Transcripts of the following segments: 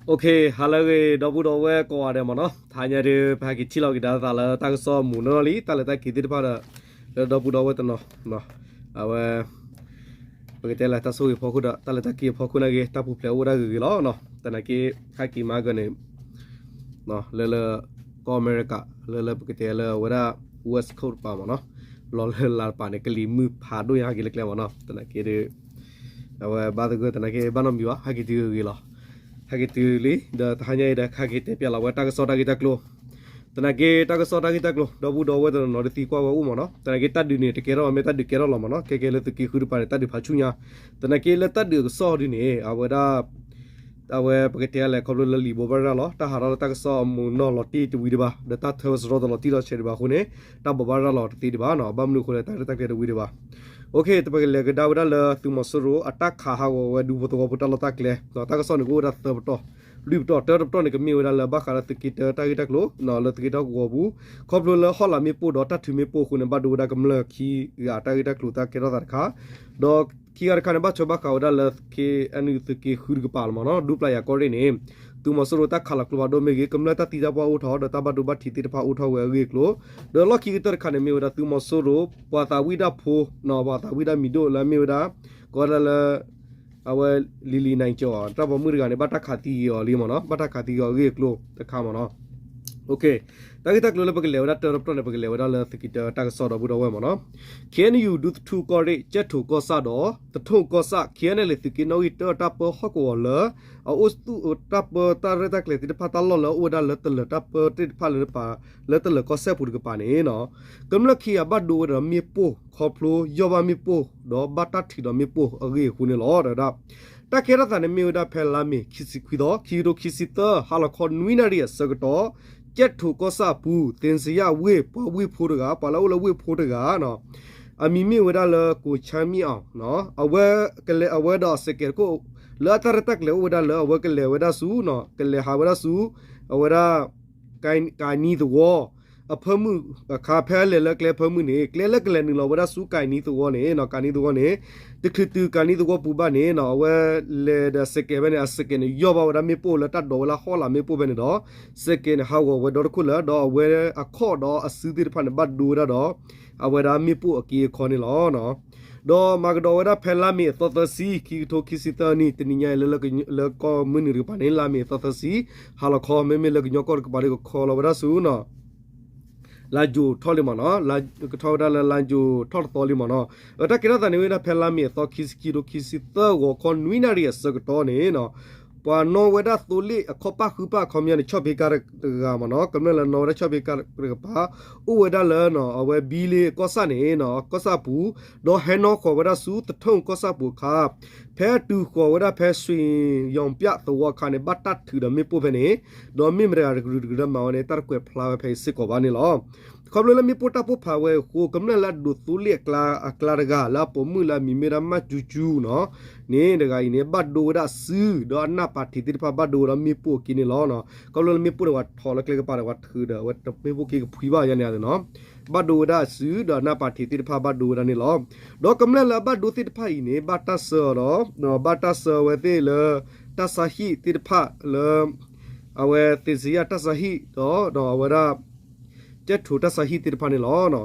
ဟါလၢအဂ့ၤ ဒီပုၢ်ဒီဝဲၢ်ကိးဂၤဒဲးမ့ၢ်နီၤ, တဟါညါဒုး ပဟဲက့ၤထံၣ်လိာ်က့ၤဒၣ်သးလၢတၢ်ကစီၣ်မူးနီၢ်လံ တၢ်လဲၤတၢ်က့ၤသ့ၣ်တဖၣ်ဒီး လၢဒီပုၢ်ဒီဝဲၢ်တနီၤ အဝဲ ပကတဲလၢတၢ်ဆိၣ်ဂ့ၤဖီခိၣ်ဒီး တၢ်လဲၤတၢ်က့ၤဖီခိၣ်နာ်က့ တၢ်ပူၤဖျဲးအိၣ်ဝဲဒၣ်ဂ့ၤဂ့ၤလီၤ. သနာ်က့ ဟဲက့ၤမၤကၢန့ၣ် လၢလၢ ကီၢ်အမဲရကၤ လၢလၢပကတဲလၢအဝဲဒၣ် West Coast တပၤမ့ၢ်နီၤ, လီၤလၢလာ်တပၤန့ၣ် ကလံၤမုၢ်ဖးဒိၣ်ညါဟဲက့ၤလၢကျဲမ့ၢ်နီၤ, သနာ်က့ဒုး အဝဲဘၣ်သဂၢၢ်သနာ်က့ ဘၣ်နီတမံၤဘၣ် ဟဲက့ၤတုၤဂ့ၤလီၤ. ဟဲက့ၤတုၤလံ ဒီးတဟါညါအံၤဒီး ဟဲက့ၤတဲပၠးလီၤဝဲတၢ်ကစီၣ်တၢ်ဂ့ၢ်တၢ်ကျိၤ သနာ်က့တၢ်ကစီၣ်တၢ်ဂ့ၢ်တၢ်ကျိၤ ဒီပုၢ်ဒီဝဲၢ်တနီၤနီၤ ဒုးသံကွၢ်ဝဲအိၣ်မ့ၢ်နီၤ, သနာ်က့တၢ်ဒုးန့ၣ် တကဲထီၣ်မ့ၢ်တၢ်ဒုးကဲထီၣ်လီၤမ့ၢ်နီၤ, ခဲကဲလၢသုးက့ဃုတပၤန့ၣ် တၢ်ဒုးဖးဆူၣ်ညါ, သနာ်က့လၢတၢ်ဒုးအကစီၣ်ဒုးန့ၣ် အဝဲဒၣ် အဝဲပကတဲလဲၣ် ခီဖျိလၢလံာ်ဘိးဘၣ်ရၤလီၤ တၢ်ဟးထီၣ်လၢတၢ်ကစီၣ်အမူးနီၢ်လီၤတံၢ်တဝံၤဒံးဘၣ် ဒီးတၢ်ထၢဝဲစရီတလီၤတံၢ်လီၤဆဲးဒံးဘၣ်အဃိန့ၣ် တၢ်ဘိးဘၣ်ရၤလီၤတသ့ဒံးဘၣ်နီၤ, ဘၣ်မနုၤအဃိလဲၣ် တၢ်ရဲၣ်တၢ်ကျဲၤတဝံၤဒံးဘၣ်. ပကလဲၤကဒါဝဲဒၣ်လၢသုးမီၤစိရိၤအတၢ်ခးဟးဂီၤဝဲဒူဖိသဝီဖိတၢ်လီၢ်တၢ်ကျဲ, တၢ်ကစီၣ်န့ၣ်ကအိၣ်ဝဲဒၣ်သၢပတီၢ် လွံၢ်ပတီၢ် တၢတပတီၢ်န့ၣ် ကမ့ၢ်ဝဲဒၣ်လၢဘၣ်ဃးလၢသုးက့တၢတၢ်ဂ့ၢ်တၢ်ကျိၤ လၢသုးက့တၢဟီၣ်ကဝီၤပူၤ ခီဖျိလၢဟီၣ်လာ်မ့ၣ်ပိၢ်ဒီးတၢ်ထုးမ့ၣ်ပိၢ်အဃိန့ၣ် ဘၣ်ဒိဝဲဒၣ်ကမျၢၢ်ခံဂၤတၢ်ဂ့ၢ်တၢ်ကျိၤတၢ်ကဲထီၣ်သးတခါ, ဒီးခံဂၤတခါန့ၣ် ဘၣ်ထွဲဘၣ်ဃးဝဲဒၣ်လၢ KNU သုးက့ဃုတကပၤလီၤမ့ၢ်နီၤ, ဒူပျၢ်ယၤကီၢ်ရ့ၣ်န့ၣ် သုးမီၤစိရိၤတၢ်ခးလီၤကျိဖးဒိၣ်မ့ၢ်ဂ့ၤ ကမျၢၢ်တၢ်သံတၢ်ပှၢ်အိၣ်ထီၣ် ဒီးတၢ်ဘၣ်ဒိဘၣ်ထံးသ့ၣ်တဖၣ်အိၣ်ထီၣ်ဝဲအဂ့ၢ်အကျိၤ, ဒီးလီၢ်ခံကတၢၢ်တခါန့ၣ် မ့ၢ်ဝဲဒၣ်သုးမီၤစိရိၤ ပှၤသးဝံၣ်တၢ်ဖိ ပှၤသးဝံၣ်တၢ်မံၤဒိၣ်လၢမ့ၢ်ဝဲဒၣ် ကိးဝဲဒၣ်လၢ အဝဲ လံၤလံၤနံၣ်ကၠီၤ တၢ်ပိာ်မုၣ်တဂၤန့ၣ် ဘၣ်တၢ်ခးသံဂ့ၤအီၤလံမ့ၢ်နီၤ, ဘၣ်တၢ်ခးသံဂ့ၤအီၤအဂ့ၢ်အကျိၤတခါမ့ၢ်နီၤ. တၢ်ဂ့ၢ်တၢ်ကျိၤလၢပကလဲၤဝဲဒၣ်တၢတပတီၢ်န့ၣ် ပကလဲၤဝဲဒၣ်လၢသုးက့တၢတၢ်ကစီၣ်ဒီပုၢ်ဒီဝဲၢ်မ့ၢ်နီၤ, KNU ဒူသထူကီၢ်ရ့ၣ် ကၠဲၣ်ထိၣ်ကီၢ်ဆၣ်ဒီး သထူၣ်ကီၢ်ဆၣ် KNLA သုးက့နီၣ်ဂံၢ်တၢတၢ်ပၢဟီၣ်ကဝီၤလၢ အအိၣ်သူၣ်တၢ်ပၢတၢ်ရဲၣ်တၢ်ကျဲၤသ့ၣ်တဖၣ်တၢ်လီၢ်လၢအအိၣ်ဝဲဒၣ်လၢတလၢၤတၢ်ပၢသ့ၣ်တဖၣ်လၢ လၢတလၢၤကီၢ်စဲၣ်ပူၤတကပၤန့ၣ်နီၤ, ကမျၢၢ်ခံဂၤဘၣ်ဒိဝဲဒီးမ့ၣ်ပိၢ် ခီဖျိယီၢ်ဘၣ်မ့ၣ်ပိၢ် ဒီးဘၣ်တၢ်ထုးဒီးမ့ၣ်ပိၢ်အဂ့ၢ်အဃိန့ၣ်လီၤ. ဒီး တၢ်ကဲထီၣ်သးန့ၣ်မ့ၢ်ဝဲဒၣ်ဖဲလါမ့ၤ ခံဆံခွံသီ ခံကထိခံဆံသၢ ဟါလီၤခီနွံနၣ်ရံၣ်အဆၢကတီၢ် ကၠဲၣ်ထိၣ်ကီၢ်ဆၣ်အပူၤ သ့စံယၣ်ဝ့ၢ် ပှၤဝ့ၢ်ဖိတဂၤ ပှၤလၢအအိၣ်လၢဝ့ၢ်ဖိတဂၤ အမံၤမ့ၢ်ဝဲဒၣ်လၢကိးဆါမံအီၤ, အဝဲကလဲၤ အဝဲဒီးစဲးကဲးတခိၣ် လၢအတၢ်ရဲၣ်တၢ်ကျဲၤအိၣ်ဝဲဒၣ်လၢအဝဲကလဲၤဝဲဒၣ်ဆူ ကလဲၤဟးဝဲဒၣ်ဆူ အဝဲဒၣ် ကၤနံသဝီ အဖၢမုၢ်အခါ ဖဲအလဲၤလၢကျဲဖၢမုၢ်န့ၣ် ကျဲလၢကလဲၤနုာ်လီၤဝဲဒၣ်ဆူကၤနံသဝီန့ၣ် ကၤနံသဝီန့ၣ် တချုးတုၤကၤနံသဝီပူၤဘၣ်န့ၣ် အဝဲလဲၤဒီးစဲးကဲးဖဲန့ၣ် အစဲးကဲးန့ၣ် ယီၢ်ဘၣ်ဝဲဒၣ်မ့ၣ်ပိၢ်လၢတၢ်ဒိးဝဲလၢဟီၣ်လာ်မ့ၣ်ပိၢ်ဖဲန့ၣ်ဒီး စဲးကဲးန့ၣ် ဟးဂီၤဝဲဒီတခိၣ်လၢာ် ဒီးအဝဲအခီၣ်ဒီးအစုသ့ၣ်တဖၣ်န့ၣ် ဘၣ်ဒိဝဲဒၣ်ဒီး အဝဲဒၣ်မ့ၣ်ပိၢ်အက့အခီန့ၣ်လီၤ. ဒီးမၤကဒီးဝဲဒၣ်ဖဲလါမ့ၤအသီသၢဆံ ခံကထိခံဆံသၢနံၣ် တနံၤညါအံၤလၢ လၢကီၢ်မုၢ်နုာ်တကပၤန့ၣ် လါမ့ၤအသီသၢဆံ ဟါလီၤခီ မ့မ့ၢ်လၢကညီကီၢ်တကပၤဒီးကခီလီၤဝဲဒၣ်ဆူ လါယူၤထီၣ်လံမ့ၢ်နီၤ, ကထီၣ်ဝဲဒၣ်လၢလါယူၤထီၣ်တသီလံမ့ၢ်နီၤ, တၢ်ကဲထီၣ်သးန့ၣ်ဝဲဒၣ်ဖဲလါမ့ၤအသီခံဆံခံ ခံကထိခံဆံသၢ ဂီၤခီနွံနၣ်ရံၣ်အဆၢကတီၢ်န့ၣ် ပှၤနီၣ်ဝဲဒၣ်သိလ့ၣ်အခီၣ်ပၣ်ဃုပၣ်အခီပညီန့ၣ် ဆီၣ်ဖ့ကါတဂၤမ့ၢ်နီၤ, ကမျၢၢ်လၢနီၣ်ဝဲဒၣ်ဆီၣ်ဖ့ကါတကပၤ အိၣ်ဝဲဒၣ်လၢ အဝဲဘံလ့ကီၢ်ဆၣ်န့ၣ် ကီၢ်ဆၣ်ပူၤ ဒီးဟဲနီၣ်ဃီၤဝဲဒၣ်ဆူသထူၣ်ကီၢ်ဆၣ်ပူၤအခါ ဖဲတုၤဃီၤဝဲဒၣ်ဖဲ ဆွံယီၣ်ပၠၣ်သဝီအခါန့ၣ် ဘၣ်တၢ်ထုးဒီးမ့ၣ်ပိၢ်ဖဲန့ၣ်, ဒီးမ့ၢ်မတၤတဂၤတကရူၢ်တကရၢမၤဝဲန့ၣ် တၢ်တကွဲးဖျါဝဲဖဲအံၤစ့ၢ်ကီးဘၣ်န့ၣ်လီၤ. ခီဖျိလၢမ့ၣ်ပိၢ်တၢ်ပိၢ်ဖးဝဲအဃိ ကမျၢၢ်လၢအဒိးသိလ့ၣ်အကျါတဂၤ လၢအပိာ်မုၣ်လၢအမံၤမ့ၢ်ဝဲဒၣ် မၢ်ကၠူကၠူနီၤ န့ၣ်တဂၤအံၤန့ၣ် ဘၣ်ဒိဝဲဒၣ်အစု ဒီးအနၢ်ပာ်ထံးသ့ၣ်တဖၣ်ဘၣ်ဒိဝဲဒီးမ့ၣ်ပိၢ်အက့န့ၣ်လီၤ. ခီဖျိလၢမ့ၣ်ပိၢ်န့ၣ် ပှၤထီၣ်လၢကျဲကပၤဒီး ပှၤထုးဒီးအဝဲမ့ၣ်ပိၢ်က့ကဖှံဘၣ်ယါန့ၣ်နီၤ, ဘၣ်ဒိဝဲဒၣ်အစု ဒီးအနၢ်ပာ်ထံးသ့ၣ်တဖၣ်ဘၣ်ဒိဝဲဒၣ်န့ၣ်လီၤ. ဒီးကမျၢၢ်လၢအဘၣ်ဒိသ့ၣ်တဖၣ်အံၤန့ၣ် ဘၣ်တၢ်ဆှၢအီၤဒီး ဘၣ်တၢ်ဆှၢဝဲသ့ၣ်လၢ တၢ်ဆါဟံၣ်သ့ၣ်တဖၣ်လၢ အဝဲသ့စံယၣ်တၢ်ဆါဟံၣ်ဒီး ဒီးအဝဲဒၣ် ကၠဲၣ်ထိၣ်တၢ်ဆါဟံၣ်သ့ၣ်တဖၣ်န့ၣ်လီၤ.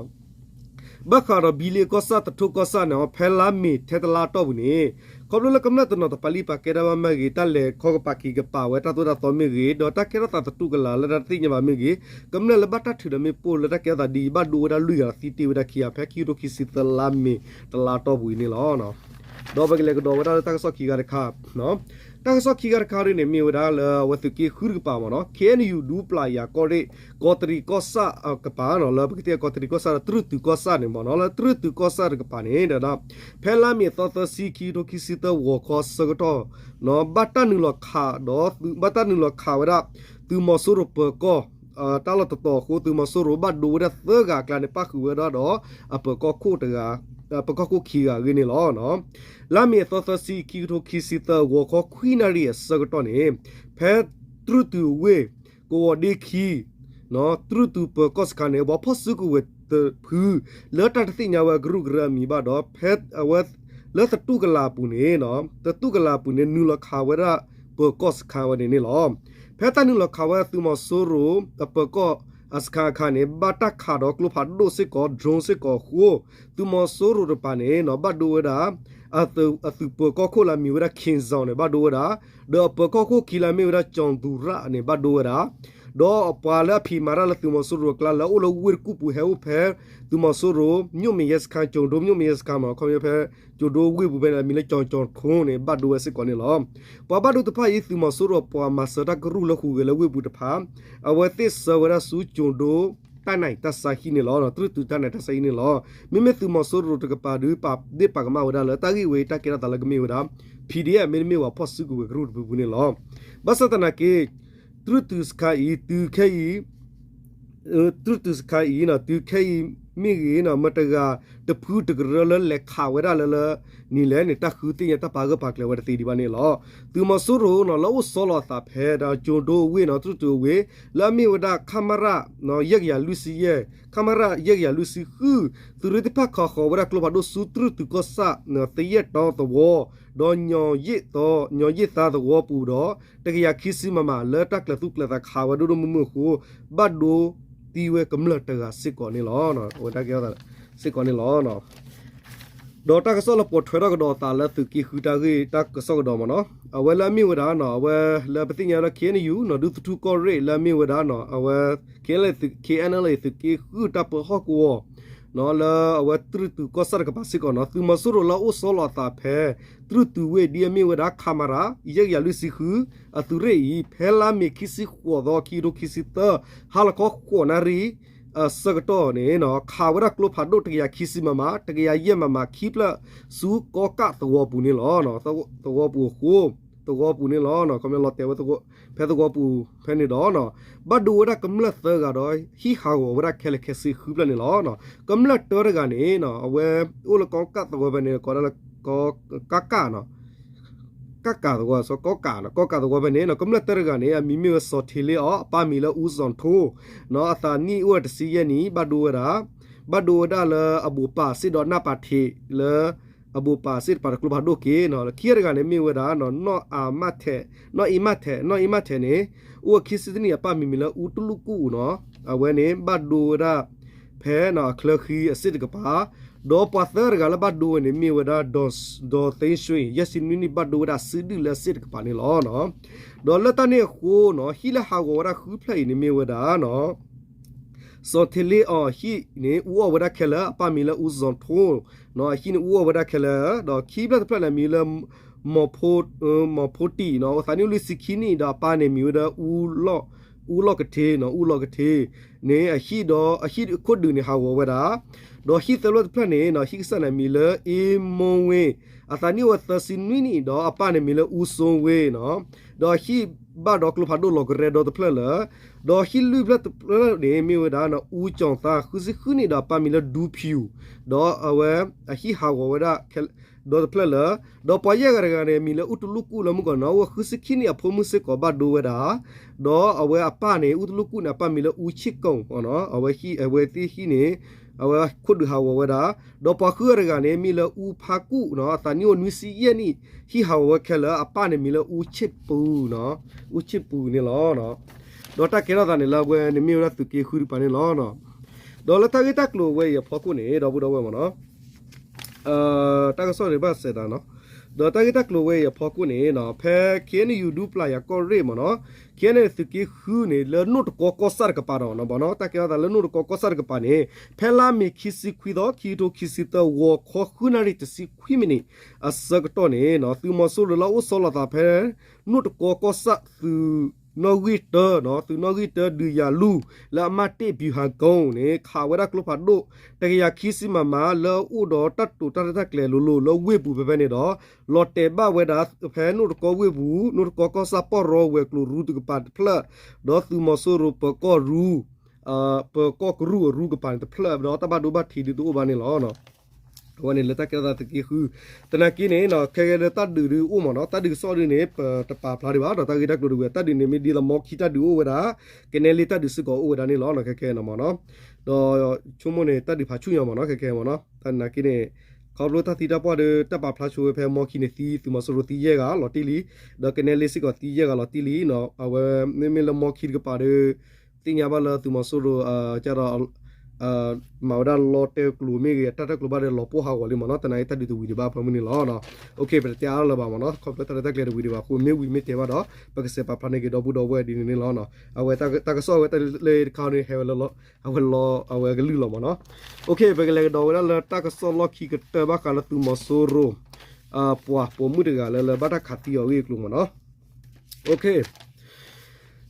ဘၣ်ဃးဒီးဘံလ့ကီၢ်ဆၣ် သထူၣ်ကီၢ်ဆၣ်န့ၣ် ဖဲလါမ့ၤထဲတလါအတီၢ်ပူၤန့ၣ် ခီဖျိလၢကမျၢၢ်တနီၤတပာ်လံပာ်ကဲတၢ်ဘၣ်မ့ၢ်ဂ့ၤ တၢ်လဲၤခီကပၤက့ၤကပၤဝဲတၢ်သိၣ်တၢ်သီမ့ၢ်ဂ့ၤ ဒီးတၢ်ကဲထီၣ်သးသတူၢ်ကလာ်လၢတၢ်တသ့ၣ်ညါဘၣ်မ့ၢ်ဂ့ၤ ကမျၢၢ်လၢဘၣ်တၢ်ထုးဒီးမ့ၣ်ပိၢ်လၢတၢ်ကဲထီၣ်သးဒ်အံၤ ဘၣ်ဒိဝဲဒၣ်လွံၢ်ဂၤသံတ့ၢ်ဝဲဒၣ်ခံဂၤ ဖဲခံကထိခံဆံသၢလါမ့ၤတလါအတီၢ်ပူၤအံၤန့ၣ်လီၤ. ဒီးပကလဲၤကဒီးဝဲဒၣ်လၢတၢ်ကစီၣ်ခံဂၤတခါ တၢ်ကစီၣ်ခံဂၤတခါဒ်န့ၣ် မ့ၢ်ဝဲဒၣ်လၢအဝဲသုးက့ဃုတကပၤမ့ၢ်နီၤ, KNU ဒူပျၢ်ယၤကီၢ်ရ့ၣ် ကီးတရံးကီၢ်ဆၣ်အကပၤနီၤ, လၢပကတဲကီးတရံးကီၢ်ဆၣ်ဒီး တြုၢ်တုၤကီၢ်ဆၣ်န့ၣ်မ့ၢ်နီၤ, လၢတြုၢ်တုၤကီၢ်ဆၣ်တကပၤန့ၣ်ဒီး ဖဲလါမ့ၤအသီသၢဆံ ခံကထိခံဆံသၢ ဂီၤခီဆၢကတီၢ် ဘၣ်တၢ်နုာ်လီၤခးဒီး ဘၣ်တၢ်နုာ်လီၤခးဝဲဒၣ် သုးမီၤစိရိၤပၢၤကီၢ် တၢ်လီၢ်တတီၤအဃိ သုးမီၤစိရိၤဘၣ်ဒိဝဲဒၣ်သၢဂၤအကျါန့ၣ် ပၣ်ဃုာ်ဝဲဒၣ်ဒီး အပၢၤကီၢ်ခိၣ်တဂၤ ပၢၤကီၢ်ခိၣ်ခံဂၤအဂ့ၢ်န့ၣ်လီၤ. လါမ့ၤအသီသၢဆံ ခံကထိခံဆံသၢ ဂီၤခီခွံနၣ်ရံၣ်အဆၢကတီၢ်န့ၣ် ဖဲတြုၢ်တုၤဝ့ၢ် ကဝီၤဒ့ခံ တြုၢ်တုၤပၢၤကီၢ်စခါန့ၣ် ပှၤဖီၣ်စုကဝဲၤတဖု လၢတၢ်တသ့ၣ်ညါဝဲအကရူၢ်ကရၢအမံၤဘၣ်ဒီး ဖဲအဝဲ လၢသတူၢ်ကလာ်အပူၤန့ၣ် သတူၢ်ကလာ်အပူၤန့ၣ် နုာ်လီၤခးဝဲဒၣ် ပၢၤကီၢ်စခါဝဲန့ၣ်န့ၣ်လီၤ. ဖဲတၢ်နုာ်လီၤခးဝဲသုးမီၤစိရိၤအပၢၤကီၢ်အစခါအခါန့ၣ် ဘၣ်တၢ်ခးဒီးကျိဖးဒိၣ်စ့ၢ်ကီး drone စ့ၢ်ကီးအဃိ သုးမီၤစိရိၤတကပၤန့ၣ် ဘၣ်ဒိဝဲဒၣ် အသုးပၢၤကီၢ်ခိၣ်လၢအမံၤဝဲဒၣ် Kin Zone န့ၣ် ဘၣ်ဒိဝဲဒၣ်, ဒီးအပၢၤကီၢ်ခိၣ်ခံလၢအမ့ၢ်ဝဲဒၣ် ကၠီၤသူရၣ်န့ၣ် ဘၣ်ဒိဝဲဒၣ်, ဒီးပှၤလၢအဖံးမၤတၢ်လၢသုးမီၤစိရိၤအကျါလၢအအိၣ်လၢဝ့ၢ်တကူၣ်ပူၤဟဲအိၣ်ဖဲ သုးမီၤစိရိၤ မြို့မရဲစခန်း ကၠိၤဒိ မြို့မရဲစခန်း မ့ၢ်ခီဖဲ ကၠိၤဒိဝ့ၢ်ပူၤဖဲန့ၣ် အမံၤလၢကၠီၤကၠီၤထိန့ၣ် ဘၣ်ဒိဝဲစ့ၢ်ကီးန့ၣ်လီၤ. ပှၤဘၣ်ဒိတဖၣ်အံၤ သုးမီၤစိရိၤပှၤမၤစၢၤတၢ်ကရူၢ်လၢဟူးဂဲၤလၢဝ့ၢ်ပူၤတဖၣ် အဝဲသ့ၣ်ဆှၢဝဲဒၣ်ဆူကၠိၤဒိ တၢ်နၢၤတၢ်ဆါဟံၣ်န့ၣ်လီၤ. တြူၢ်တုၤတၢ်နၢၤတၢ်ဆါဟံၣ်န့ၣ်လီၤ. မ့မ့ၢ်သုးမီၤစိရိၤတကပၤဒီး ပာ်ဒ့ၣ်ပာ်ကမၣ်ဝဲဒၣ်လၢတၢ်ဂ့ၢ်ဝဲအံၤ တၢ်ကဲထီၣ်သးလၢကမ့ၢ်ဝဲဒၣ် PDF မ့တမ့ၢ်ပှၤဖီၣ်စုကဝဲၤကရူၢ်တဖုဖုန့ၣ်လီၤ. ဘၣ်ဆၣ်သနာ်က့ တြူၢ်တုၤစခါအံၤ တုၤခဲအံၤ တြူၢ်တုၤစခါအံၤ တုၤခဲအံၤမ့ၢ်ဂ့ၤ မတၤတဂၤတဖုတကရၢလၢလဲၤခးဝဲဒၣ်လၢလၢန့ၣ်လဲၣ်န့ၣ် တၢ်ဃုသ့ၣ်ညါတၢ်ပာ်ဂၢၢ်ပာ်ကျၢၤဝဲတသ့ဒံးဘၣ်န့ၣ်လီၤ. သုးမီၤစိရိၤန့ၣ် လၢအအိၣ်ဆီလီၤအသးဖဲ ကၠိၤဒိအဝ့ၢ်န့ၣ် တြူၢ်တုၤအဝ့ၢ် လၢအမ့ၢ်ဝဲဒၣ် ခမရ ယဲၢ်ကယၤလွံၢ်ဆံယဲၢ် ခမရ ယဲၢ်ကယၤလွံၢ်ဆံဃု သုးရ့ၣ်တဖၣ်ခးဃီၤဝဲဒၣ်ကျိဖးဒိၣ်ဆူတြူၢ်တုၤကီၢ်ဆၣ် သယဲၢ်တီသဝီ ဒီး ညီၤယ့ၣ်သါသဝီပူၤဒီး တကယၤခံဆံ မမ လၢတၢ်ကျဲၤသူၣ်ကျဲၤသးခးဝဲဒိၣ်ဒိၣ်မုၢ်မုၢ်အဃိ ဘၣ်ဒိသံဝဲကမျၢၢ်တဂၤစ့ၢ်ကီးန့ၣ်လီၤ. အဝဲတၢ်ကဲထီၣ်သးစ့ၢ်ကီးန့ၣ်လီၤ. ဒီးတၢ်ကစီၣ်လၢပိာ်ထွဲထီၣ်ကဒီးအသးလၢသုးက့ဃုတၢ်ဂ့ၢ်တၢ်ကစီၣ်ကဒီးမ့ၢ်နီၤ အဝဲလၢအမ့ၢ်ဝဲဒၣ်နီၤ အဝဲလၢပသ့ၣ်ညါဝဲဒၣ် KNU နီၤ ဒူသထူၣ်ကီၢ်ရ့ၣ်လၢအမ့ၢ်ဝဲဒၣ်နီၤ အဝဲ KNLA သုးက့ဃုတၢ်ပၢဟီၣ်ကဝီၤ လၢအဝဲတြူၢ်တုၤကီၢ်ဆၣ်တကပၤစ့ၢ်ကီးနီၤ သုးမီၤစိရိၤလၢအအိၣ်ဆီလီၤအသးဖဲ တြူၢ်တုၤဝ့ၢ်ဒ်အမ့ၢ်ဝဲဒၣ် ခမရ ယဲၢ်ကယၤလွံၢ်ဆံဃု အသုးရ့ၣ်အံၤ ဖဲလါမ့ၤခံဆံဃိးသီ ခံကထိခံဆံသၢ ဟါလီၤခီဃိးနၣ်ရံၣ် အဆၢကတီၢ်န့ၣ် ခးဝဲဒၣ်ကျိဖးဒိၣ်တကယၤခံဆံ မမ တကယၤယဲၢ် မမ ခံဖျၢၣ်ဆူကီကၣ်သဝီပူၤန့ၣ်လီၤ. သဝီပူၤအဃိ သဝီပူၤန့ၣ်လီၤ. ခီပညီလီၤတဲာ်ဝဲ ဖဲသဝီပူၤဖဲန့ၣ်ဒီး ဘၣ်ဒိဝဲဒၣ်ကမျၢၢ်သၢဂၤဒီး ဟံၣ်ဟးဂီၤဝဲဒၣ်ခဲလၢာ်ခဲဆ့ဃုဖျၢၣ်န့ၣ်လီၤ. ကမျၢၢ်တၢတဂၤန့ၣ် အဝဲအိၣ်လၢကီကၣ်သဝီဖဲန့ၣ် ကိးဒၣ်လၢ ကီကၣ်နီၤ ကီကၣ်သဝီ ကီကၣ်သဝီဖဲန့ၣ် ကမျၢၢ်တၢတဂၤန့ၣ် အမံၤမ့ၢ်ဝဲစီၤထ့လ့အီၤ အပၢ်မံၤလၢအူစီၤထိ အသးနံၣ်အိၣ်ဝဲတဆံယဲၢ်နံၣ် ဘၣ်ဒိဝဲဒၣ် ဘၣ်ဒိဝဲဒၣ်လၢအဘိးပၢ်စ့ၢ်ဒီးနၢ်ပၢၢ်ထံးလၢ အဘိးပၢ်စ့ၢ်တပၤတကျိဖးဒိၣ်က့ၤ ခံဂၤတဂၤန့ၣ်မ့ၢ်ဝဲဒၣ် နီၢ်အမၣ်ထဲး နီၢ်အ့မၣ်ထဲး နီၢ်အ့မၣ်ထဲးန့ၣ် အိၣ်ဝဲခံဆံတနံၣ် အပၢ်မံၤမံၤလၢအူတလူၣ်ကူၣ်နီၤ အဝဲန့ၣ် ဘၣ်ဒိဝဲဒၣ် ဖဲအချၢဃံအစ့ၢ်တကပၤ ဒီးပှၤသၢတဂၤလၢဘၣ်ဒိဝဲန့ၣ်မ့ၢ်ဝဲဒၣ် ဒီးသ့ၣ်ဆှ့ ယဲၢ်ဆံနွံနံၣ် ဘၣ်ဒိဝဲဒၣ်စုဒုၣ်လၢအစ့ၢ်တကပၤန့ၣ်လီၤ. ဒီးလၢတၢ်န့ၣ်အဃိနီၤ ဟံၣ်လၢဟးဂီၤဝဲဒၣ်ဃုဖျၢၣ်အံၤန့ၣ်မ့ၢ်ဝဲဒၣ် စီၤထ့လ့အီၤဟံၣ်န့ၣ် အူအီၣ်ဝဲဒၣ်ခဲလၢာ် အပၢ်မံၤလၢအူစီၤထိ အဟံၣ်န့ၣ်အူအီၣ်ဝဲဒၣ်ခဲလၢာ် ဒီးခံဖျၢၣ်တဖျၢၣ်န့ၣ် မံၤလၢ မီၤဖိတံၣ်နီၤ အသးနံၣ်အိၣ်လွံၢ်ဆံခံနံၣ်ဒီးအပၢ်န့ၣ်မံၤဝဲဒၣ် အူလီၢ်ကထ့နီၤ အူလီၢ်ကထ့န့ၣ် အဟံၣ်ဒီး အဟံၣ်ခိၣ်ဒုးန့ၣ် ဟးဂီၤဝဲဒၣ် ဒီးဟံၣ်သၢဖျၢၣ်တဖျၢၣ်န့ၣ်နီၤ ဟံၣ်ကစၢ်န့ၣ်မံၤလၢ အ့မိဝ့ အသးနံၣ်အိၣ်ဝဲသၢဆံနွံနံၣ် ဒီးအပၢ်န့ၣ်မံၤလၢအူစိဝ့နီၤ ဒီးဟံၣ်ဘၣ်ဒီးကျိဖးဒိၣ်လီၤကရဲဒီတဖျၢၣ်လၢ ဒီးဟံၣ်လွံၢ်ဖျၢၣ်တဖျၢၣ်န့ၣ် မ့ၢ်ဝဲဒၣ်နီၤ အူကၠီၤသါ ဃုဆံဃုနံၣ်ဒီးအပၢ်မံၤလၢဒူဖၠူၣ် ဒီးအဝဲအဟံၣ်ဟးဂီၤဝဲဒၣ် ဒီတဖျၢၣ်လၢ ဒီးပှၤယဲၢ်ဂၤတဂၤန့ၣ် မံၤလၢအူတလူၣ်ကူၣ်လၢမုၢ်ကီၢ်နီၤ အိၣ်ဝဲဃုဆံခံနံၣ်အဖိမုၣ်စ့ၢ်ကီးဘၣ်ဒိဝဲဒၣ် ဒီးအဝဲအပၢ်န့ၣ် အူတလူၣ်ကူၣ်န့ၣ် အပၢ်မံၤလၢအူဆ့ၣ်ကိၣ် အဝဲဟံၣ် အဝဲသ့ၣ်ဟံၣ်န့ၣ် အဝဲခိၣ်ဒုးဟးဂီၤဝဲဒၣ် ဒီးပှၤဃုဂၤတဂၤန့ၣ် မံၤလၢအူဖါကူၣ်နီၤ အသးနံၣ်အိၣ်နွံဆံယဲၢ်နံၣ် ဟံၣ်ဟးဂီၤဝဲခဲလၢာ် အပၢ်န့ၣ်မံၤလၢအူဆ့ၣ်ပူၤနီၤ အူဆ့ၣ်ပူၤန့ၣ်လီၤ. ဒီးတၢ်ကဲထီၣ်သးန့ၣ်လၢအဝဲန့ၣ် မ့ၢ်ဝဲဒၣ်သုးက့ဃုတကပၤန့ၣ်လီၤ. ဒီးလၢတၢ်ဂ့ၢ်တၢ်ကျိၤဝဲအံၤအဖီခိၣ်န့ၣ် ဒီပုၢ်ဒီဝဲၢ်မ့ၢ်နီၤ တၢ်ကစီၣ်န့ၣ်ဘၣ်စဲးတၢ်နီၤ ဒီးတၢ်ဂ့ၢ်တၢ်ကျိၤဝဲအံၤအဖီခိၣ်န့ၣ် ဖဲ KNU ဒူပျၢ်ယၤကီၢ်ရ့ၣ်မ့ၢ်နီၤ KNU သုးက့ဃုန့ၣ် လၢနိၣ်တကီကီၢ်ဆၣ်တကပၤဒီးနီၤ ဘၣ်နီၤ တၢ်ကဲထီၣ်သးလၢနိၣ်တကီကီၢ်ဆၣ်တကပၤန့ၣ် ဖဲလါမ့ၤခံဆံခွံသီ ခံကထိခံဆံသၢ ဂီၤခီဃုနၣ်ရံၣ်တဆံခွံမံးနံး အဆၢကတီၢ်န့ၣ် သုးမီၤစိရိၤလၢအအိၣ်ဆီလီၤသးဖဲ နိၣ်တကီကီၢ်ဆၣ်သုးနီၣ်ဂံၢ်တၢ သုးနီၣ်ဂံၢ်တၢ ဒုးယၤလူၢ် လၢအမၢ်တ့ၣ်ပျူၤဟးကိန့ၣ် ခးဝဲဒၣ်ကျိဖးဒိၣ် တကယၤခံဆံ မမ လၢအအိၣ်ဒီးတၢ်တိာ်တၢ်ရဲၣ်တၢ်ကျဲၤလိၤလိၤလၢဝ့ၢ်ပူၤဖဲဖဲန့ၣ်ဒီး လီၤတဲာ်ဘၣ်ဝဲဒၣ်ဖဲနိၣ်တကီဝ့ၢ်ပူၤ နိၣ်တကီကီၢ်ဆၣ်ပီၢ်ရီဝဲၤကျိၤရူတကပၤတဖျၢၣ် ဒီးသုးမီၤစိရိၤပၢၤကီၢ်ရူ ပၢၤကီၢ်ကရူၢ်အရူကပၤန့ၣ်တဖျၢၣ် ဒီးတၢ်ဘၣ်ဒိဘၣ်ထံးဒုးတအိၣ်ဘၣ်န့ၣ်လီၤ. အဝဲန့ၣ်လၢတၢ်ကဲထီၣ်သးသုးက့ဃု သနာ်က့န့ၣ် ခဲကဲလၢတၢ်ဒုးဒုးအိၣ်မ့ၢ်နီၤ တၢ်ဒုးကစီၣ်ဒုးန့ၣ် ပတပာ်ဖျါဒံးဘၣ်ဒီး တၢ်ဂ့ၢ်တၢ်ကျိၤဒုးဝဲ တၢ်ဒုးန့ၣ်မ့ၢ်ဒ်သိးမီခံတၢ်ဒုးအိၣ်ဝဲဒၣ် ကနဲလ့တၢ်ဒုးစ့ၢ်ကီးအိၣ်ဝဲဒၣ်န့ၣ်လီၤ ခဲခဲနီၤမ့ၢ်နီၤ ဒီးဆိကမိၣ်န့ၣ် တၢ်ဒုးဖးဆူၣ်ညီမ့ၢ်နီၤ ခဲခဲမ့ၢ်နီၤ သနာ်က့န့ၣ် ခီဖျိတၢ်သံတၢ်ပှၢ်ဒီး တၢ်ပာ်ဖျါဆိဝဲဖဲမီခံန့ၣ်သံ သုးမီၤစိရိၤသံယဲၢ်ဂၤလီၤတံၢ်လံ, ဒီးကနဲလ့စ့ၢ်ကီးသံယဲၢ်ဂၤလီၤတံၢ်လံနီၤ. အဝဲမ့မ့ၢ်လၢမီခံတကပၤဒီး သ့ၣ်ညါဘၣ်လၢသုးမီၤစိရိၤ ကဒီး မၤဝဲဒၣ်လီတဲာ်ကျိၤမ့ၢ်ဂ့ၤ တၢ်တဲာ်ကျိၤဘၣ်ဒီးလီၤပှီၢ်ဟးဂီၤလံမ့ၢ်နီၤ. တနာ်က့တၢ်ဒုးတဝံၤဒံးဘၣ်ဖဲမုၢ်န့ၣ်လီၤ. ပတတဲအါလၢၤဘၣ်မ့ၢ်နီၤ ခီဖျိတၢ်ရဲၣ်တၢ်ကျဲၤတဝံၤဒံးဘၣ်အဃိ မ့ၢ်ဝံၤမ့ၢ်တဲဘၣ်ဒီး ပကစဲးပာ်ဖျါန့ၢ်က့ၤဒီပုၢ်ဒီဝဲၢ်ဒ်န့ၣ်န့ၣ်လီၤ. အဝဲတၢ်ကစီၣ်အဝဲတၢ်လၢတခါန့ၣ် ဟဲဝဲလီၤ အဝဲလီၤ အဝဲကလုၢ်လီၤမ့ၢ်နီၤ. ပကလဲၤကဒီးဝဲဒၣ်လၢတၢ်ကစီၣ်လီၢ်ခံကတၢၢ်ဘၣ်ဃးလၢသုးမီၤစိရိၤ ပှၤပိာ်မုၣ်တဂၤလၢလၢဘၣ်တၢ်ခးသံအီၤအဂ့ၢ်အကျိၤမ့ၢ်နီၤ.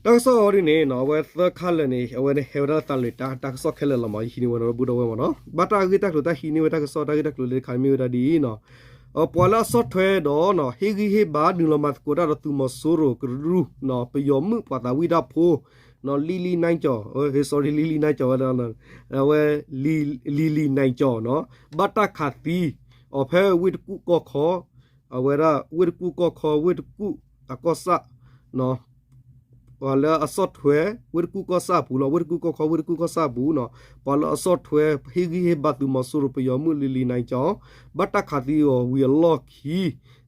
တၢ်ကစီၣ်အီၤဒ်န့ၣ် အဝဲသၢခါလၢာ်န့ၣ် အဝဲန့ၣ်ဟဲဝဲဒၣ်လၢတၢ်လၢတၢ်ကစီၣ်ခဲလၢာ်လီၤမ့ၢ် ယဟံးန့ၢ်ဝဲဒီပုၢ်ဒီဝဲၢ်မ့ၢ်နီၤ. ဘၣ်တၢ်ဂ့ၢ်တၢ်ကျိၤတၢ်ဟံးန့ၢ်ဝဲတၢ်ကစီၣ်တၢ်ဂ့ၢ်တၢ်ကျိၤလၢတခါမ့ၢ်ဝဲဒၣ်ဒ်အံၤနီၤ. ပှၤလၢအဆီၣ်ထွဲဒီး ဟ့ၣ်ဂံၢ်ဟ့ၣ်ဘါနုာ်လီၤမၤသကိးတၢ်ဒီးသုးမီၤစိရိၤကရူၢ် ပယီၤမုၣ်ပှၤသးဝံၣ်တၢ်ဖိ လံလံနံကၠီၣ် sorry လံလံနံကၠီၣ်ဝဲဒၣ် အဝဲ လံလံနံကၠီၣ်နီၤ ဘၣ်တၢ်ခးသံအီၤဖဲဝ့ၢ်တကူၣ်ကီၢ်ခီ အဝဲဒၣ်ဝ့ၢ်တကူၣ်ကီၢ်ခီ ဝ့ၢ်တကူၣ်အကီၢ်ဆၣ် ပှၤလၢအဆီၣ်ထွဲ ဝ့ၢ်တကူၣ်ကီၢ်ဆၣ်အပူၤလီၤ. ဝ့ၢ်တကူၣ်ကီၢ်ခီ ဝ့ၢ်တကူၣ်ကီၢ်ဆၣ်အပူၤနီၤ ပှၤလၢအဆီၣ်ထွဲ ဟ့ၣ်ဂံၢ်ဟ့ၣ်ဘါသုးမီၤစိရိၤပယီၤမုၣ်လံလံနံကၠီၣ် ဘၣ်တၢ်ခးသံအီၤဝံၤအလီၢ်ခံ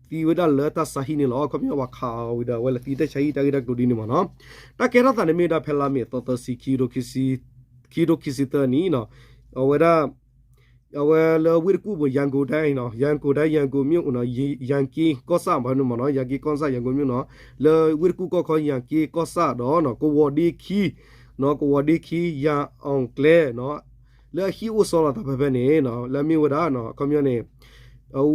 သံဝဲဒၣ်လၢတၢ်ဆါဟံၣ်န့ၣ်လီၤ. ခီပညီပှၤခးအီၤဝံၤဒီး အဝဲလဲၤသံတၢ်ဆါဟံၣ်တၢ်ဂ့ၢ်တၢ်ကျိၤဒ်န့ၣ်မ့ၢ်နီၤ. တၢ်ကဲထီၣ်သးန့ၣ်မ့ၢ်ဝဲဒၣ်ဖဲလါမ့ၤသီသၢဆံ ခံကထိခံဆံသၢနံၣ်နီၤ အဝဲဒၣ် အဝဲလၢဝ့ၢ်တကူၣ်ပူၤ ရန်ကုန်တိုင်းနီၤ ရန်ကုန်တိုင်း ရန်ကုန်မြို့နီၤ ရန်ကင်းကီၢ်ဆၣ်ဘၣ်န့ၣ်မ့ၢ်နီၤ ရန်ကင်းကီၢ်ဆၣ် ရန်ကုန်မြို့နီၤ လၢဝ့ၢ်တကူၣ်ကီၢ်ခီ ရန်ကင်းကီၢ်ဆၣ်ဒီး ကဝီၤဒ့ခံ နီၤ ကဝီၤဒ့ခံ ရန်အောင်ကျဲနီၤ လၢအဟံၣ်အိၣ်ဆီလီၤသးဖဲဖဲန့ၣ်နီၤ လၢအမ့ၢ်ဝဲဒၣ် ခီပညီန့ၣ်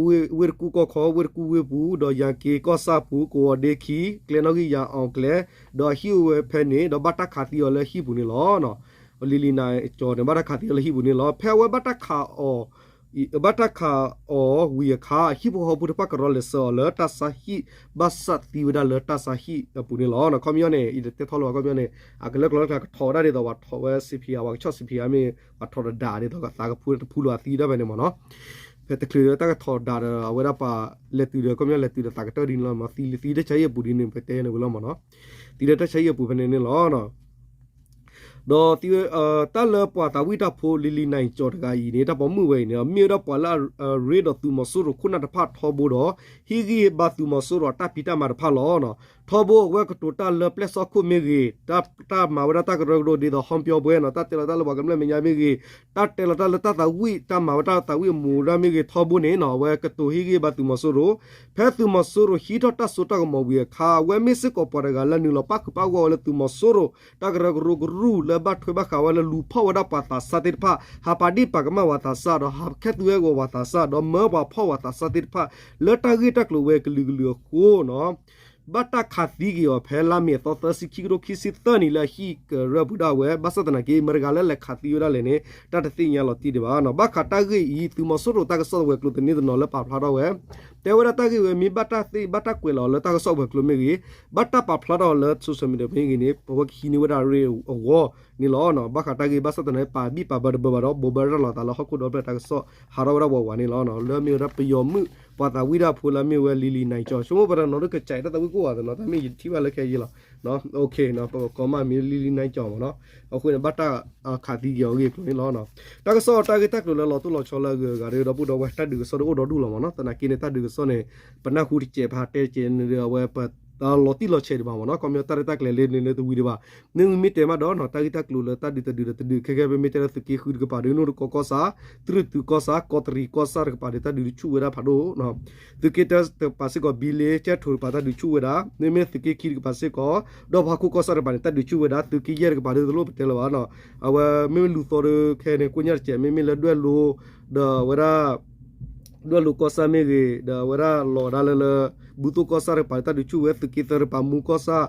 ဝ့ၢ်တကူၣ်ကီၢ်ခီ ဝ့ၢ်တကူၣ်ဝ့ၢ်ပူၤ ဒီးရန်ကင်းကီၢ်ဆၣ်ပူၤ ကဝီၤဒ့ခံ ကျဲနီၣ်ဂံၢ် ရန်အောင်ကျဲ ဒီးအဟံၣ်အိၣ်ဝဲဖဲန့ၣ် ဒီးဘၣ်တၢ်ခးသံအီၤလၢဟံၣ်ပူၤန့ၣ်လီၤ. လံလံနံကၠီၣ်န့ၣ် ဘၣ်တၢ်ခးသံအီၤလၢဟံၣ်ပူၤန့ၣ်လီၤ. ဖဲအဝဲဘၣ်တၢ်ခးအီၤ ဘၣ်တၢ်ခးအီၤဝံၤအခါ ဟံၣ်ဖိဃီဖိတဖၣ်ကရီလဲၤဆှၢအီၤလၢတၢ်ဆါဟံၣ် ဘၣ်ဆၣ်သံဝဲဒၣ်လၢတၢ်ဆါဟံၣ်အပူၤန့ၣ်လီၤ. ခီပညီန့ၣ် ယတတဲထီၣ်လၢၤဘၣ် ခီပညီန့ၣ် အကလၢကျီလၢကျါ ကထီၣ်ဝဲဒၣ်ဒ်သိး ပှၤထီၣ်ဝဲ စံးဖံးဧါ ပှၤကဆီၣ်စံးဖံးဧါ မ့ၢ်ပှၤထီၣ်ဒီးဒၣ်ဒ်သိး သးကဖူတဖူလီၤအသံဒၣ်ဖဲန့ၣ်မ့ၢ်နီၤ. ဖဲတချုးဒီးတၢ်ကထီၣ်ဒၣ်ဒီး အဝဲဒၣ်ပှၤလဲၤတုၤဒီး ခီပညီလဲၤတုၤဒီးသးကတၢၢ်ဒ်န့ၣ်လီၤမ့ၢ် သံလၢသံလၢတၢ်ဆါဟံၣ်အပူၤဒ်န့ၣ် ပတဲန့ၣ်ဝဲလီၤမ့ၢ်နီၤ. သံလၢတၢ်ဆါဟံၣ်အပူၤဖဲန့ၣ်န့ၣ်လီၤ. ဒီးသံဝဲ တၢ်လၢပှၤသးဝံၣ်တၢ်ဖိ လံလံနံကၠီၣ်တဂၤအံၤန့ၣ် တၢ်ပိာ်မုၣ်ဝဲအံၤန့ၣ် မ့ၢ်ဝဲဒၣ်ပှၤလၢအရ့ဒီးသုးမီၤစိရိၤခိၣ်နၢ်တဖၣ်ထီဘိဒီး ဟ့ၣ်ဂံၢ်ဟ့ၣ်ဘါသုးမီၤစိရိၤအတၢ်ဖံးတၢ်မၤတဖၣ်လီၤ. ထီဘိအဝဲကတိၤတၢ်လၢပျဲၢ်စီခိၣ်မ့ၢ်ဂ့ၤ, တၢ် တၢ်မၤဝဲဒၣ်တၢ်ကရၢကရိဒ်သိး ဟီပၠီပှဲၤနီၤ, တၢ်တဲလီၤတၢ်လၢပှၤကမျၢၢ်မဲာ်ညါမ့ၢ်ဂ့ၤ, တၢ်တဲလီၤတၢ်လၢတၢ်သးဝံၣ် တၢ်မၤဝဲတၢ်သးဝံၣ်အမူဒါမ့ၢ်ဂ့ၤ ထီဘိန့ၣ်နီၤ အဝဲကတိၤဟ့ၣ်ဂံၢ်ဟ့ၣ်ဘါသုးမီၤစိရိၤ. ဖဲသုးမီၤစိရိၤဟံးထီၣ်တၢ်စိတၢ်ကမီၤဝံၤအခါ အဝဲမ့ၢ်စ့ၢ်ကီးပှၤတဂၤလၢနုာ်လီၤပၣ်ဃုာ်ပၣ်ဂီၢ်ဝဲလၢသုးမီၤစိရိၤ တၢ်ကရၢကရိကရူၢ်လၢဘၣ်ထွဲဘၣ်ဃးဝဲလၢလူၤဖီၣ်ဝဲဒၣ်ပှၤသးစၢ်သ့ၣ်တဖၣ်, ဟးပာ်ဒ့ၣ်ပာ်ကမၣ်ပှၤသးစၢ်ဒီး ဟးခဲသူဝဲဂီၤပှၤသးစၢ်ဒီး မၢပှၤဖီၣ်ပှၤသးစၢ်သ့ၣ်တဖၣ် လၢတၢ်ဂ့ၢ်တၢ်ကျိၤဝဲကလုာ်ကလုာ်အဃိနီၤ ဘၣ်တၢ်ခးသံက့ၤအီၤဖဲလါမ့ၤအသီသၢဆံခံကထိခံဆံသၢနံၣ်လၢအဟံၣ်ကရၢပူၤဒၣ်ဝဲ ဘၣ်ဆၣ်သနာ်က့ မတၤတဂၤလၢလဲၤခးသံဝဲဒၣ်လဲၣ်န့ၣ် တၢ်တသ့ၣ်ညါလီၤတံၢ်ဒံးဘၣ်နီၤ. ဘၣ်ဃးတၢ်ဂ့ၢ်အံၤ သုးမီၤစိရိၤတၢ်ကစီၣ်ဝဲၤကျိၤသန့သနီၤလၢပာ်ဖျါထီၣ်ဝဲ တဲဝဲဒၣ်တၢ်ဂ့ၢ်ဝဲ မ့ၢ်ဘၣ်တၢ်သ့ၣ်ဘၣ်တၢ်ကွဲးလီၤလၢတၢ်ကစီၣ်ဝဲၤကျိၤမ့ၢ်ဂ့ၤ, ဘၣ်တၢ်ပာ်ဖျါထီၣ်လၢ social media မ့ၢ်ဂ့ၤန့ၣ် ပဝဲကဟံးန့ၢ်ဝဲဒၣ်ရ့အဂီၢ်န့ၣ်လီၤ. ဘၣ်ဃးတၢ်ဂ့ၢ်ဘၣ်ဆၣ်သနာ်က့ ပာ်ဘံၣ်ပာ်ဘၢတဘၢဘၣ်ဒီး ဘိးဘၢရၤလီၤသးလၢဟီၣ်ခိၣ်ဒီဖျၢၣ်တၢ်ကစီၣ် ဟးထီၣ်ဝဲဒၣ်ဝးဝးန့ၣ်လီၤ. လၢအမ့ၢ်ဝဲဒၣ်ပယီၤမုၣ် ပှၤသးဝံၣ်တၢ်ဖိလၢအမ့ၢ်ဝဲ လံလံနံကၠီၣ် ဆိကမိၣ်ပတနီၤဒိၣ်ကစးတၢ်သးဝံၣ်ကိးဂၤသနီၤ တၢ်မ့ၢ်ယထံၣ်ဘၣ်လၢခဲအံၤလီၤ. ပကကိးမးမ့ၢ်လံလံနံကၠီၣ်မ့ၢ်နီၤ. အဃိန့ၣ် ဘၣ်တၢ်ခးသံက့ၤအီၤအဂ့ၢ်အကျိၤန့ၣ်လီၤ. တၢ်ကစီၣ်တၢ်ဂ့ၢ်တၢ်ကျိၤလၢလီၤတိၢ်လီၤဆီလၢအဂုၤအဂၤဒီး ဒီပုၢ်ဒီဝဲၢ် တၢ်ဒုးကစီၣ်ဒုးအိၣ်ဒီဒူၣ်လီၤမ့ၢ်နီၤ. သနာ်က့န့ၣ် တၢ်ဒုးကစီၣ်န့ၣ် ပနၢ်ဟူတစဲး ပဟးတဲတစဲးန့ၣ်ဒီး အဝဲပ တၢ်လီၤတံၢ်လီၤဆဲးဒံးဘၣ်မ့ၢ်နီၤ. ခီပညီတၢ်ရဲၣ်တၢ်ကျဲၤလၢန့ၣ်လၢတဝံၤဒံးဘၣ်. မ့မ့ၢ်တဲမးဒီးနီၤ တၢ်ဂ့ၢ်တၢ်ကျိၤလၢတၢ်ဒုးတဒုးဒီးတဒုး ခဲကဲပမ့ၢ်တဲလၢသုးက့ဃုတကပၤဒီး နိၣ်တကီကီၢ်ဆၣ်, တြုၢ်တုၤကီၢ်ဆၣ်, ကီးတရံးကီၢ်ဆၣ်တကပၤဒီး တၢ်ဒုးဆူၣ်ဝဲဒၣ်ဖးဒိၣ်နီၤ. သုးက့တၢတကပၤစ့ၢ်ကီး ဘံလ့ကၠဲၣ်ထိၣ်တကပၤတၢ်ဒုးဆူၣ်ဝဲဒၣ်. မ့မ့ၢ်သုးက့ခံတကပၤစ့ၢ်ကီး ဒီၣ်ဖးခိၣ်ကီၢ်ဆၣ်တကပၤန့ၣ် တၢ်ဒုးဆူၣ်ဝဲဒၣ်. သုးက့ယဲၢ်တကပၤဒီး တလိၣ်ပတဲလၢၤဘၣ်နီၤ. အဝဲမ့မ့ၢ်လူၤသီဒီးခဲန့ၣ် ကိညၣ်တစဲး မ့မ့ၢ်လၢဒွဲၣ်လိၤ ဒီးအဝဲဒၣ် ဒွဲၣ်လိၤကီၢ်ဆၣ်မ့ၢ်ဂ့ၤ ဒီးအဝဲဒၣ်လီၤဝဲဒၣ်လၢလၢ ဘူသိၣ်ကီၢ်ဆၣ်တကပၤဒီး တၢ်ဒုးဆူၣ်ဝဲ, သုးက့သၢတကပၤ မူကီၢ်ဆၣ်,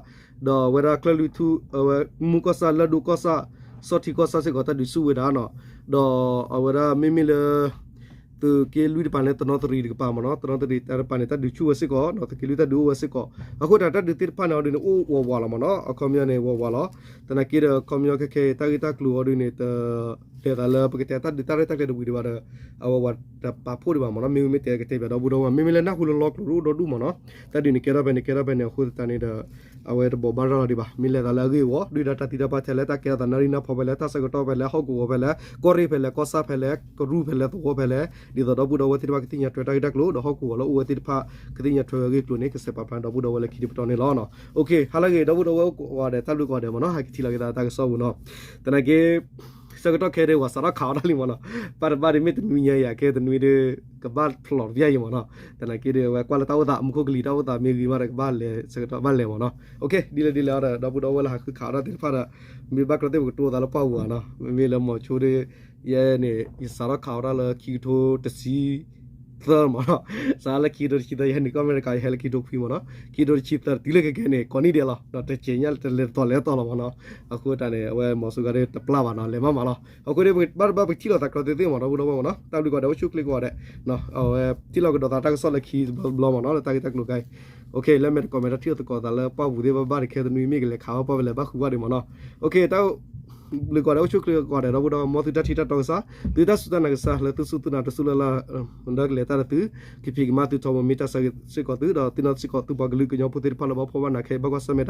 ဒီးအဝဲဒၣ်ချၢၣ်လွံၢ်ထူၣ် အဝဲမူကီၢ်ဆၣ် လၢၢ်ဒိၣ်ကီၢ်ဆၣ် ဆီၣ်ထံကီၢ်ဆၣ်စ့ၢ်ကီး တၢ်ဒုးဆူၣ်ဝဲဒၣ်နီၤ. ဒီးအဝဲဒၣ်မ့မ့ၢ်လၢ သုးက့လွံၢ်တကပၤန့ၣ် တနီသရံၣ်တကပၤမ့ၢ်နီၤ, တနီသရံၣ်တကပၤန့ၣ် တၢ်ဒုးဆူၣ်ဝဲစ့ၢ်ကီးနီၤ, သုးက့လွံၢ်တၢ်ဒုးအိၣ်ဝဲစ့ၢ်ကီး. အဃိသတးတၢ်ဒုးသ့ၣ်တဖၣ်န့ၣ်အီၤဒ်န့ၣ် အိၣ်ဝးဝးလီၤမ့ၢ်နီၤ, အခီပညီန့ၣ် ဝးဝးလီၤ. သနာ်က့ဒီး အခီပညီခဲခဲအံၤ တၢ်ဂ့ၢ်တၢ်ကျိၤအီၤဒ်န့ၣ် တ လဲၤသးလၢပကတဲတၢ်ဒုးတၢ်ရဲၣ်တၢ်ကျဲၤတဝံၤဒံးဘၣ်ဒီး အဝဲဝးတပာ်ဖှိၣ်ဒံးဘၣ်မ့ၢ်နီၤ, မ့မ့ၢ်မ့ၢ်တဲကတဲဘၣ်ဒီပုၢ်ဒီဝဲၢ် မ့မ့ၢ်လၢနၢ်ဟူလၢလီကျိၤဒိၣ်ဒိၣ်ဒူၣ်မ့ၢ်နီၤ, တၢ်ဒုးန့ၣ်ကဲထီၣ်ဖဲန့ၣ် ကဲထီၣ်ဖဲန့ၣ် အဃိသတးန့ၣ်ဒီး အဝဲတဘိးဘၣ်ရၤလီၤဒံးဘၣ်, မ့ၢ်လဲၤသးလၢအဂ့ၢ်အဂီၢ် ဒုၣ်ဒါတၢ်သံတၢ်ပှၢ်ထဲလဲၣ်, တၢ်ကဲထီၣ်သးနၣ်ရံၣ်နၢ်ဖီဖဲလဲၣ်, တၢ်ဆၢကတီၢ်ဖဲလဲၣ်, ဟီၣ်ကဝီၤဖဲလဲၣ်, ကီၢ်ရ့ၣ်ဖဲလဲၣ်, ကီၢ်ဆၣ်ဖဲလဲၣ်, ကရူၢ်ဖဲလဲၣ်, သဝီဖဲလဲၣ်, ဒ်သိးဒီပုၢ်ဒီဝဲၢ်သ့ၣ်တဖၣ်ကသ့ၣ်ညါထွဲတၢ်ဂ့ၢ်တၢ်ကျိၤ ဒီးဟီၣ်ကဝီၤလၢအိၣ်ဝဲသ့ၣ်တဖၣ် ကသ့ၣ်ညါထွဲဝဲအဂ့ၢ်အကျိၤန့ၣ် ကဆဲးပာ်ဖျါဒီပုၢ်ဒီဝဲၢ်လၢခံတပတီၢ်န့ၣ်လီၤ. ဟါလၢအဂ့ၤ ဒီပုၢ်ဒီဝဲၢ်ကိးဂၤဒဲး တၢ်ဘျုးကိးဂၤဒဲးမ့ၢ်နီၤ, ဟဲက့ၤထံၣ်လိာ်က့ၤသးတၢ်ကစီၣ်ပူၤနီၤ. သနာ်က့ ဆၢကတီၢ်ခဲအံၤဒုး ပှၤစးထီၣ်ခးအီၣ်တၢ်လံမ့ၢ်နီၤ, ပၢ်တဘၣ်ဒုးမ့ၢ်တနွံညါအံၤ အကဲတနွံဒုး ကဘၣ်ဖျိးတပျၢ်အံၤမ့ၢ်နီၤ. သနာ်က့ဒုး အဝဲကွၢ်လၢတၢ်အိၣ်သး မူခိၣ်ကလံၤတၢ်အိၣ်သးမ့ၢ်ဂ့ၤမးဒီး ကဘၣ်လဲၤဆၢကတီၢ်ဘၣ်လဲၤမ့ၢ်နီၤ. ဒ်လဲၣ်ဒ်လဲၣ်ဒီး ဒီပုၢ်ဒီဝဲၢ်လၢဟးဃုခးအီၣ်တၢ်သ့ၣ်တဖၣ်ဒီး မ့ၢ်ဘၣ်ကျိၤသ့ၣ် ပကတိၤသးလၢပှၢ်ပူၤဧါနီၤ. မ့မ့ၢ်လၢမိၤဆိဒုး ယဲန့ၣ် ယစးထီၣ်ခးအီၣ်တၢ်လၢခံကထိတဆံသၢမ့ၢ်နီၤ, စးလၢခံကထိတဆံသၢ ယဟဲနုာ်ကီၢ်အမဲရကၤ ယဟဲလၢခံကထိခွံမ့ၢ်နီၤ, ခံကထိတဆံသၢတုၤလၢခဲကနံၣ်န့ၣ် ကိးနံၣ်ဒဲးလီၤ, ဒီးတကဲညါတလဲၤတတီၤလဲၤတတီၤလီၤမ့ၢ်နီၤ. အဃိသတးန့ၣ် အဝဲမိၤဆိဂၤဒုးတပျၢ်ဘၣ်နီၤ, လဲၤမးမးလီၤ. အဃိန့ၣ် ပဘၣ်တဘၣ်ပထံၣ်လိာ်သးကျိၤသ့ၣ်သ့ၣ်မ့ၢ်နီၤ ဒီပုၢ်ဒီဝဲၢ်မ့ၢ်နီၤ, တၢ်ဘျုးကိးဂၤဒဲး အိၣ်ဆူၣ်ချ့ကိးဂၤဒဲး အဝဲထံၣ်လိာ်ကဒီးသးတၢ်ကစီၣ်လၢခံတဘျီဘျီမ့ၢ်နီၤ လၢတၢ်ဂ့ၢ်တၢ်ကျိၤခါအံၤ. လၢမဲာ်တကိးမဲာ်တၢ်ထံၣ်လိာ်သကိးသးလၢပှၢ်ပူၤသ့ၣ်ဘၣ်ဘၣ်တခဲတနွံမ့ၢ်ကလဲၤခးအီၣ်ပှၢ် ပလဲၤဘၣ်ဃုာ်ဝဲဒံးမ့ၢ်နီၤ. တၢ်ဘျုးကိးဂၤဒဲး အိၣ်ဆူၣ်ချ့ကိးဂၤဒဲး ဒီပုၢ်ဒီဝဲၢ် မ်သုတၢ်ထံၣ်တၢ်တီကစၢ်, သုတၢ်စူၢ်တၢ်နာ်ကစၢ်လၢသုစူၢ်သုနာ်တစူၢ်လၢ်လၢ် ဒီးကလဲၤတၢ်ဒီးသု, ကဖံးကမၤသုထီဘိမ့ၢ်တၢ်ဆၢဂ့ၤစ့ၢ်ကီးသု, ဒီးသုနီၢ်စ့ၢ်ကီးသုပှၤကလုာ်ကညီဖိသ့ၣ်တဖၣ်လၢဘၣ်ဖှီၣ်ဘၣ်နးခဲအံၤ ဘၣ်ကွၢ်ဆၢၣ်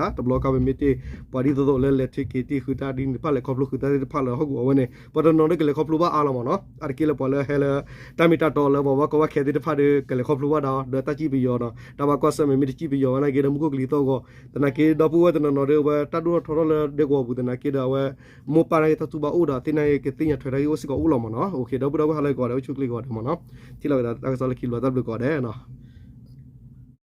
မဲာ်တၢ် တဘျီကါပမ့ၢ်တ့ၢ် ပှၤဒ်သိးသိးလၢလဲၤထံက့ၤတ့ၢ်ဃုာ်တၢ်ဒ်န့ၣ်တဖၣ် လဲၤခီဖျိဃုာ်တၢ်သ့ၣ်တဖၣ်လၢဟီၣ်ကဝီၤအဝဲန့ၣ် ပှၤတနီၤနီၤဒုးကလဲၤခီဖျိဘၣ်အါလီၤမ့ၢ်နီၤ. အါတက့ၢ်လၢပှၤလၢဟဲလၢ တၢ်မ့ၢ်တၢ်တီလၢပှၤဘၣ်ကီဘၣ်ခဲသ့ၣ်တဖၣ်ဒီး ကလဲၤခီဖျိဘၣ်ဒီး ဒီးတၢ်စံၣ်ပယီၤနီၤ, တၢ်ဘၣ်ကွၢ်ဆၢၣ်မဲာ်မ့ၢ်တစံၣ်ပယီၤဝဲနာ်က့ဒီး မူခိၣ်ကလံၤသီၣ်ဂီၤ, သနာ်က့ဒီပုၢ်ဝဲၢ်တနီၤနီၤဒီး အဝဲတၢ်ဒိၣ်ထီၣ်ထီထီၣ်လၢဒဲကဝီၤပူၤ သနာ်က့ဒီးအဝဲ မိၢ်ပၢ်နာ်က့တၢ်တူၢ်ဘၣ်အိၣ်ဒီး သ့ၣ်နာ်က့ကသ့ၣ်ညါထွဲတၢ်ဂ့ၢ်အိၣ်စ့ၢ်ကီးအိၣ်လီၤမ့ၢ်နီၤ. ဒီပုၢ်ဒီဝဲၢ်ဟါလၢအဂ့ၤကိးဂၤဒဲး အိၣ်ဆူၣ်ချ့ကိးဂၤဒဲးမ့ၢ်နီၤ, ထံၣ်လိာ်ကဒီးတၢ်ကစီၣ်လၢခံတဘျီ တၢ်ဘျုးကိးဂၤဒဲးနီၤ.